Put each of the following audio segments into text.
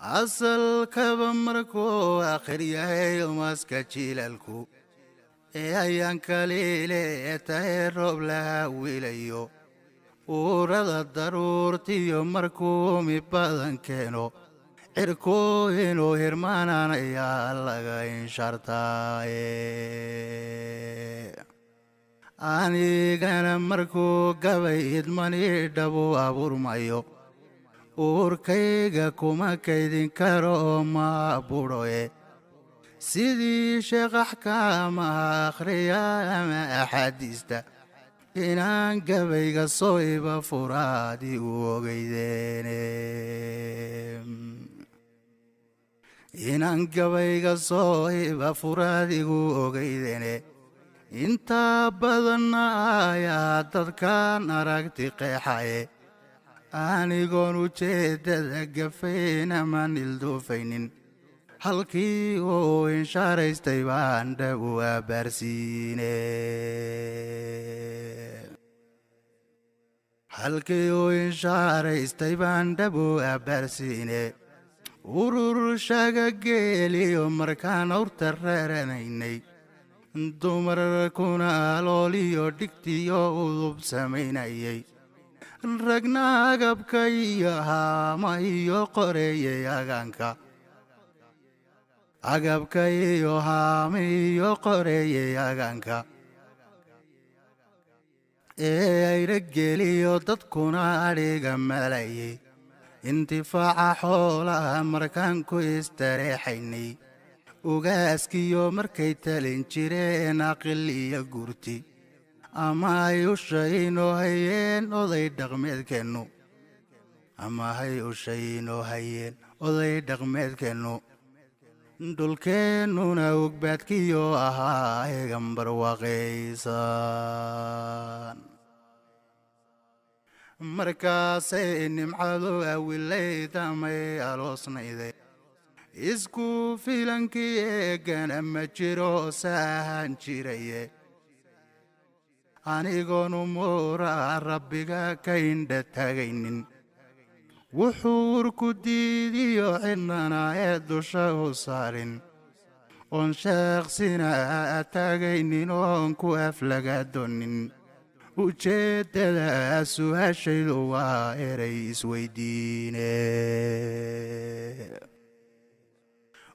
Asalkaba markuu akhir yahay maska jiilaalku ee ayaan kaliile tahay roob laha wiilayo, uurada daruurtiyo markuu mi badan keeno cirku inuu hirmaanaan ayaa laga inshartaaye. Anigana markuu gabay idmani dhabu abuurmayo, uurkayga kuma kaydin karo ma budhoye, sidii sheekh axkaamaha akhriya ama axaadiista inaan gabayga soo iba furaadi u ogeydeene, inaan gabayga soo iba furaadigu ogeydeene. Intaa badanna ayaa dadkan aragti qeexaye, anigoon ujeeddada gafayn amaan ilduufaynin, halkii uu inshaaraystay baan dhab u abaarsiine, halkii uu inshaaraystay baan dhab u abaarsiine. Urur shagageeliyo markaan awrta reeranaynay, dumarkuna alooliyo dhigtiyo udub samaynayay, ragna agabka iyo haama iyo qoreeyay agaanka, agabka iyo haama iyo qoreeyay agaanka ee ayrageliyo, dadkuna adhiga malayay, intifaaca xoolaha markaan ku istareexaynay, ugaaskiyo markay talin jireen aqil iyo gurti, ama ay ushaynoo hayeen oday dhaqmeedkeennu, ama hay ushaynoo hayeen oday dhaqmeedkeennu, dhulkeennuna ugbaadkiyo ahaa eegan barwaaqaysan, markaasay nimcadu awilayd amay aloosnayday, isku filankii eegana ma jiro saahan jiraye. Anigoon umuura rabbiga ka indha tagaynin, wuxuu urku diidiyo cidnana ee dusha u saarin, oon sheeqsina ataagaynin, oon ku aflagaadonin, ujeeddada su-aashaydu waa erey isweydiine,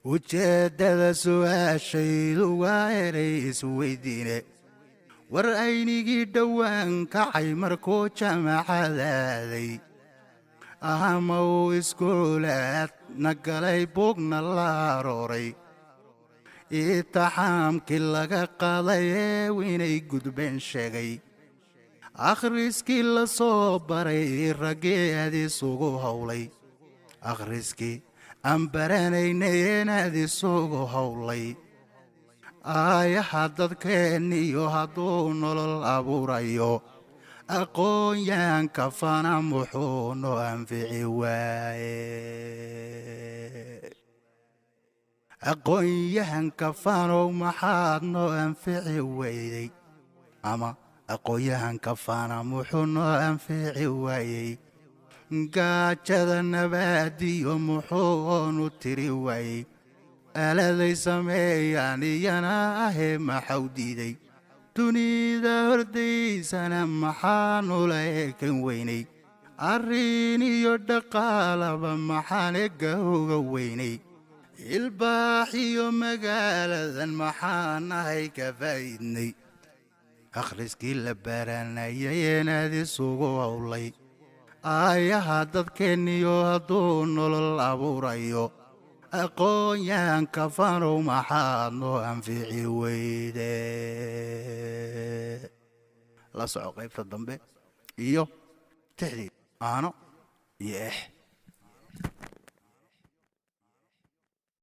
ujeeddada su-aashaydu waa erey isweydiine. War aynigii dhowaan kacay markuu jaamacadaaday ama uu iskuulaad na galay, buugna la arooray, itaxaamkii laga qaaday ee inay gudbeen sheegay, akhriskii la soo baray raggii aad isugu howlay, akhriskii aan baranaynay inaad isugu howlay, aayaha dadkeenniyo hadduu nolol abuurayo aqoon-yahanka fana muxuu noo anfici waaye? Aqoon-yahanka fanow maxaad noo anfici weyday? Ama aqoon-yahanka fana muxuu noo anfici waayey? Gaajada nabaadiyo muxuu oonu tiri waayey? Aaladay sameeyaan iyana ahee maxaw diiday? Dunida hordaysana maxaanula eekan weynay? Arrin iyo dhaqaalaba maxaan ega uga weynay? Ilbaax iyo magaaladan maxaan ahay ka faa'iidnay? Akhriskii la baranayay inaad isugu howlay, aayaha dadkeenniyo hadduu nolol abuurayo aqoon-yahanka fanow maxaad noo anfici weyde? La soco qaybta dambe iyo tixdii aano iyo ex.